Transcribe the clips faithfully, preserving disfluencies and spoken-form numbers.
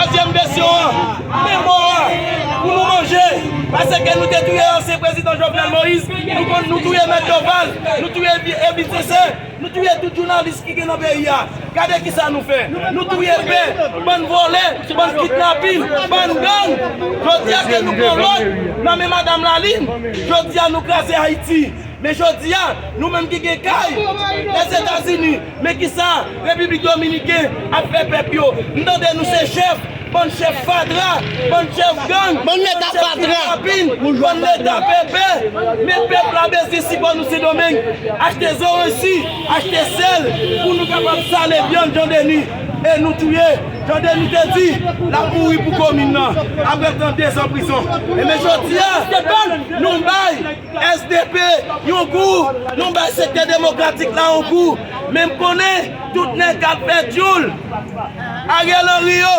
Dezyèm vèsyon an, men mò a pou nou manje. Paske nou te touye ansyen prezidan Jovenel Moïse, nou konn nou touye Mèt Dorval, nou touye Evi-, Evit Sese, nou touye tout jounalis ki gen nan peyi a. Gade kisa nou fè. Nou touye pè, bann vòlè, bann kidnapin, bann gang. Jodi a ke nou pran lòd nan men Madanm Lalin, jodi a nou kraze Ayiti. Men jodi a, nou menm ki gen kay Lèzetazini, men kisa Repiblik Dominiken ap fè pèp yo? M tande nou se chèf, bann chèf fatra, bann chèf gang, bann chèf kidnapin, bann leta pèpè. Men pèp la bezwen sipò nou Sendomeng. Achte zoranj si, achte sèl pou nou kapab sale vyann Jan Deni. E nou touye. Jan Deni te di l ap mouri pou komin nan. Apre l pran dezan prizon. E men jodi a, nou bay S D P yon gou, nou bay sektè demokratik la yon gou. Men m konnen tout nèg k ap fè tchoul Ariel Henry yo,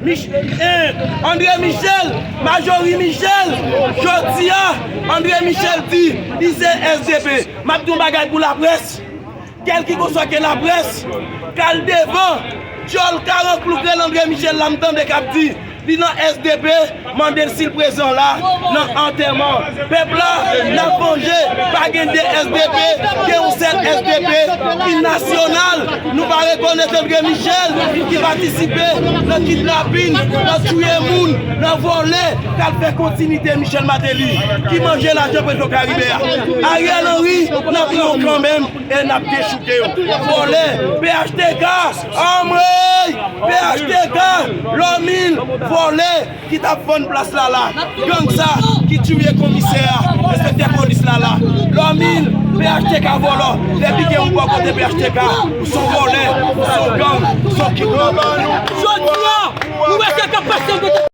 Mich, eh, André Michel, Majorie Michel, jodi a, André Michel di li se S D P. M ap di yon bagay pou laprès. Kèlkeswa ke laprès, k al devan dyòl karanklou k rele André Michel la, m tande k ap di li nan S D P, mande l si l prezan la nan antèman pèp la. N ap vanje, pa gen de S D P, gen yon sèl S D P ki nasyonal. Nou pa rekonèt André Michel ki patisipe nan kidnapin, nan touye moun, nan vòlè, k al fè kontinite Michel Martelly ki manje lajan Petro Caribe a. Ariel Henry, n ap pran w kanmenm. E n ap dechouke yo. Vòlè, P H T K, anmwey, P H T K, Lòmil, vòlè ki t ap vann plas la la. Gang sa ki tiye komisè a, enspektè polis la la. Lòmil, P H T K vòlò. Depi gen ou bò kote P H T K, ou se yon vòlè, ou se yon gang, ou se yon kidnapè.